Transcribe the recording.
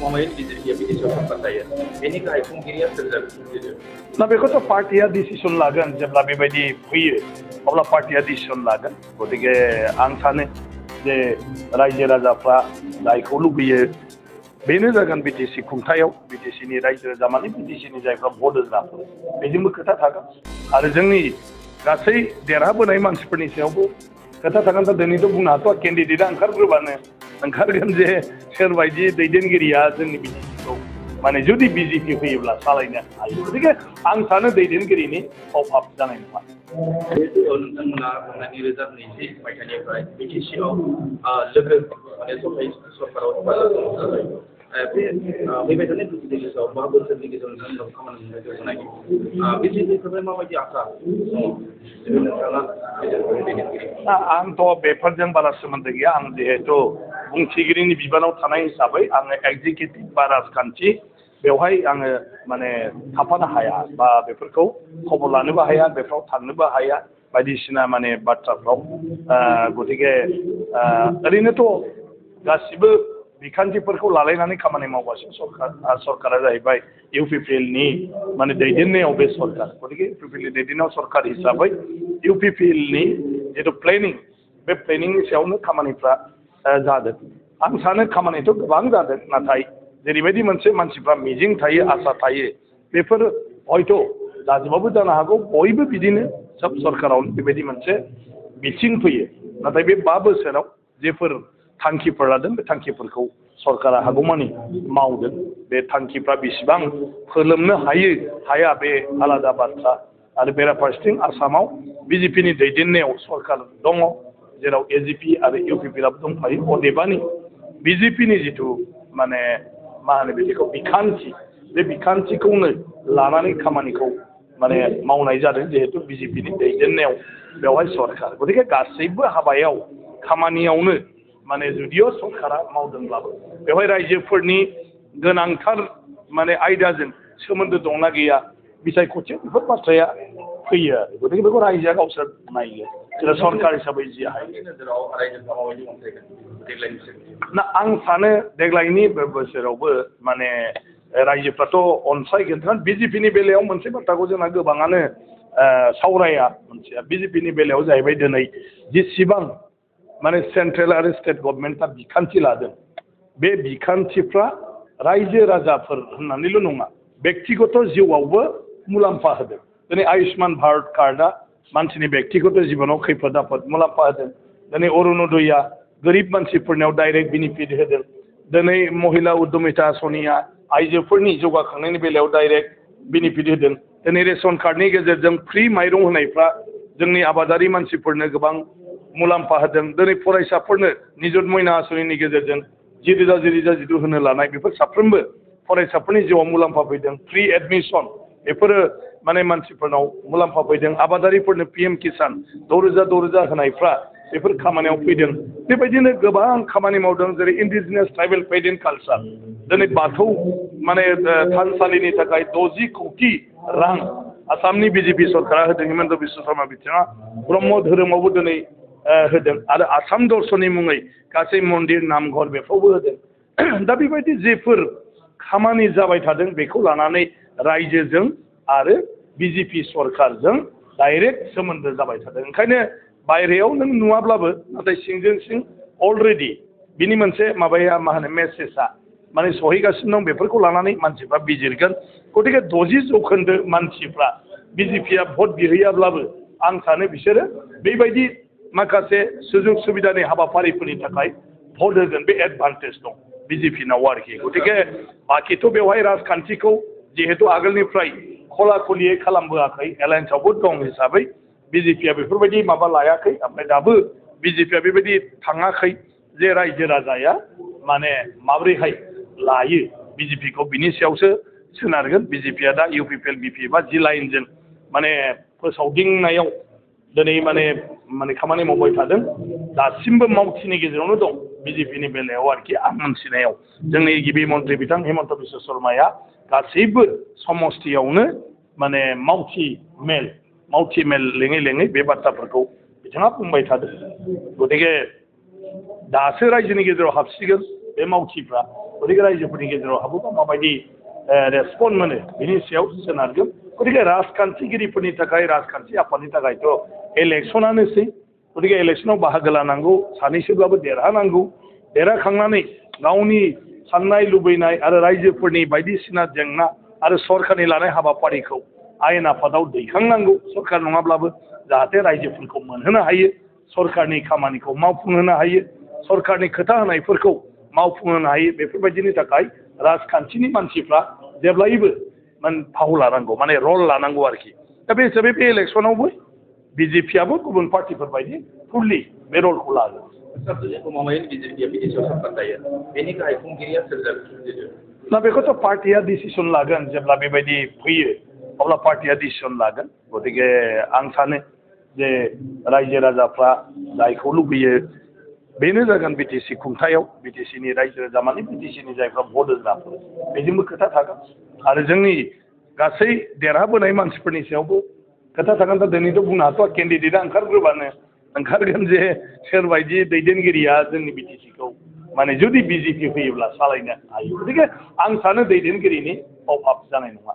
मामायन बिजेपिया बिदि सरकार थायो बेनि गाहाय खुंगिरिया सोर जागोन ना बेखौथ' पार्टिया डिसिसन लागोन जेब्ला बेबायदि फैयो अब्ला पार्टिया डिसिसन लागोन गतिके आं सानो जे रायजो राजाफ्रा जायखौ लुबैयो बेनो जागोन बिटिसि खुंथायाव बिटिसिनि रायजो राजा माने बिटिसिनि जायफ्रा भट होग्राफोर बेजोंबो खोथा थागोन आरो जोंनि गासै देरहाबोनाय मानसिफोरनि सायावबो खोथा थागोन दा दिनैथ' बुंनो हाथ'आ केन्डिडेटआ ओंखारग्रोबानो ओंखारगोन जे सोरबायदि दैदेनगिरिया जोंनि बिटिसिखौ माने जुदि बिजेपि फैयोब्ला सालायनो हायो गतिके आं सानो दैदेनगिरिनि अभाब जानाय नङा नोंथांमोना 2020 मायथाइनिफ्राय बिटिसिआव लोगो माने सरकाराव हेफाजाब फैबाय थानाय बिटिसिआव 5 बोसोरनि गेजेराव नोंथांमोनाव खामानि मावनायखौ जोनाखि बिजेपिनिफ्राय माबायदि आसा आंथ' बेफोरजों बारा सोमोन्दो गैया आं जिहेथु बुंथिगिरिनि बिबानाव थानाय हिसाबै आङो एक्जिकिउटिभ बा राजखान्थि बेवहाय आङो माने थाफानो हाया बा बेफोरखौ खबर लानोबो हाया बेफोराव थांनोबो हाया बायदिसिना माने बाथ्राफ्राव गतिके ओरैनोथ' गासिबो बिखान्थिफोरखौ लालायनानै खामानि मावगासिनो सरकारा जाहैबाय इउपिपिएलनि माने दैदेननायाव बे सरकार गतिके इउपिपिएलनि दैदेननायाव सरकार हिसाबै इउपिपिएलनि जिथु प्लेनिं बे प्लेनिंनि सायावनो खामानिफ्रा जादों आं सानो खामानिथ' गोबां जादों नाथाय जेरैबायदि मोनसे मानसिफ्रा मिजिं थायो आसा थायो बेफोर हयथ' जाजोबाबो जानो हागौ बयबो बिदिनो सब सरकारावनो बेबायदि मोनसे बिथिं फैयो नाथाय बे 5 बोसोराव जेफोर थांखिफोर लादों बे थांखिफोरखौ सरकारा हागौमानि मावदों बे थांखिफ्रा बेसेबां फोलोमनो हाया बे आलादा बाथ्रा आरो बेराफारसेथिं आसामाव बिजेपिनि दैदेननायाव सरकार दङ जेराव एजिपि आरो इउपिपिएलआबो दंफायो अदेबानि बिजेपिनि जिथु माने मा होनो बिदिखौ बिखान्थि बे बिखान्थिखौनो लानानै खामानिखौ माने मावनाय जादों जिहेतु बिजेपिनि दैदेननायाव बेवहाय सरकार गतिके गासैबो हाबायाव खामानियावनो माने जुदिअ सरकारा मावदोंब्लाबो बेवहाय रायजोफोरनि गोनांथार माने आयदाजों सोमोन्दो दंना गैया बिसायख'थि बेफोर बाथ्राया फैयो आरो गतिके बेखौ रायजोआ गावसोर नायो जेला सरकार हिसाबै जि हायो ना आं सानो देग्लायनि बोसोरावबो माने रायजोफ्राथ' अनसायगोन बिजेपिनि बेलायाव मोनसे बाथ्राखौ जोंना गोबाङानो सावराया मोनसेया बिजेपिनि बेलायाव जाहैबाय दिनै जेसेबां माने सेन्ट्रेल आरो स्टेट गभर्नमेन्टआ बिखान्थि लादों बे बिखान्थिफ्रा रायजो राजाफोर होननानैल' नङा बेक्तिगत जिउआवबो मुलाम्फा होदों दिनै आयुष्मान भारत कार्डआ मानसिनि बेक्तिगत जिबनाव खैफोद आफोद मुलाम्फा होदों दिनै अरुण'दयआ गोरिब मानसिफोरनियाव डाइरेक्ट बेनिफिट होदों दिनै महिला उद्यमिता आसनिया आइजोफोरनि जौगाखांनायनि बेलायाव डाइरेक्ट बेनिफिट होदों दिनै रेशन कार्डनि गेजेरजों फ्रि माइरं होनायफ्रा जोंनि आबादारि मानसिफोरनो गोबां मुलाम्फा होदों दिनै फरायसाफोरनो निजुत मयना आसनिनि गेजेरजों 10,000 जिदु होनो लानाय बेफोर साफ्रोमबो फरायसाफोरनि जिउआव मुलाम्फा फैदों फ्रि एडमिसन बेफोरो माने मानसिफोरनाव मुलाम्फा फैदों आबादारिफोरनो PM किसान 6,000 होनायफ्रा बेफोर खामानियाव फैदों बेबायदिनो गोबां खामानि मावदों जेरै इन्डिजिनियास ट्राइबेल फेथ एन्ड कालचार दिनै बाथौ माने थानसालिनि थाखाय 60 कौटि रां आसामनि बिजेपि सरकारा होदों हिमन्त बिश्व शर्मा बिथाङा ब्रह्म धोरोमावबो दिनै होदों आरो आसाम दर्शननि मुङै गासै मन्दिर नामघर बेफ्रावबो होदों दा बेबायदि जेफोर खामानि जाबाय थादों बेखौ लानानै रायजोजों आरो बिजेपि सरकारजों डाइरेक्ट सोमोन्दो जाबाय थादों ओंखायनो बायहेरायाव नों नुवाब्लाबो नाथाय सिंजों सिं अलरेडि बिनि मोनसे माबाया मा होनो मेसेजआ माने सहैगासिनो दं बेफोरखौ लानानै मानसिफ्रा बिजिरगोन गतिके 60% मानसिफ्रा बिजेपिया भट बिहैयाब्लाबो आं सानो बिसोरो बेबायदि माखासे सुजुग सुबिदानि हाबाफारिफोरनि थाखाय भट होगोन बे एडभान्टेज दं बिजेपिनाव आरोखि गतिके बाखिथ' बेवहाय राजखान्थिखौ जिहेतु आगोलनिफ्राय खला खलियै खालामबोआखै एलायन्सआवबो दं हिसाबै बिजेपिया बेफोरबायदि माबा लायाखै ओमफ्राय दाबो बिजेपिया बेबायदि थाङाखै जे रायजो राजाया माने माब्रैहाय लायो बिजेपिखौ बिनि सायावसो सोनारगोन बिजेपिया दा इउपिपिएल बिपि बा जि लाइनजों माने फोसावदिंनायाव दिनै माने खामानि मावबाय थादों दासिमबो मावथिनि गेजेरावनो दं बिजेपिनि बेलायाव आरोखि आं मोनथिनायाव जोंनि गिबि मन्थ्रि बिथां हिमन्त बिश्व शर्माया गासैबो समस्तियावनो माने मावथि मेल लेङै बे बाथ्राफोरखौ बिथाङा बुंबाय थादों गतिके दासो रायजोनि गेजेराव हाबसिगोन बे मावथिफ्रा गतिके रायजोफोरनि गेजेराव हाबोबा माबायदि रेसपन्स मोनो बेनि सायाव सोनारगोन गतिके राजखान्थिगिरिफोरनि थाखाय राजखान्थि आफादनि थाखायथ' इलेक्सनानोसै गतिके इलेक्सनाव बाहागो लानांगौ सानैसोब्लाबो देरहानांगौ देरहाखांनानै गावनि साननाय लुबैनाय आरो रायजोफोरनि बायदिसिना जेंना आरो सरकारनि लानाय हाबाफारिखौ आयेन आफादाव दैखांनांगौ सरकार नङाब्लाबो जाहाथे रायजोफोरखौ मोनहोनो हायो सरकारनि खामानिखौ मावफुंहोनो हायो सरकारनि खोथा होनायफोरखौ मावफुंहोनो हायो बेफोरबायदिनि थाखाय राजखान्थिनि मानसिफ्रा जेब्लायबो फाव लानांगौ माने रल लानांगौ आरोखि दा बे हिसाबै बे इलेक्सनावबो बिजेपियाबो गुबुन पार्टिफोर बायदि फुललि बे रलखौ लागोन साबसिन समावहाय बिजेपिया बिटिसिआव सरकार दायो बेनि गाहाय खुंगिरिया सोर जागोन दा बेखौथ' पार्टिया डिसिसन लागोन जेब्ला बेबायदि फैयो अब्ला पार्टिया डिसिसन लागोन गतिके आं सानो जे रायजो राजाफ्रा जायखौ लुबैयो बेनो जागोन बिटिसि खुंथायाव बिटिसिनि रायजो राजा माने बिटिसिनि जायफ्रा भट होग्राफोर बेजोंबो खोथा थागोन आरो जोंनि गासै देरहाबोनाय मानसिफोरनि सायावबो खोथा थागोन दा दिनैथ' बुंनो हाथ'आ केन्डिडेटआ ओंखारग्रोबानो ओंखारगोन जे सोरबायदि दैदेनगिरिया जोंनि बिटिसिखौ माने जुदि बिजेपि फैयोब्ला सालायनो हायो गतिके आं सानो दैदेनगिरिनि अभाब जानाय नङा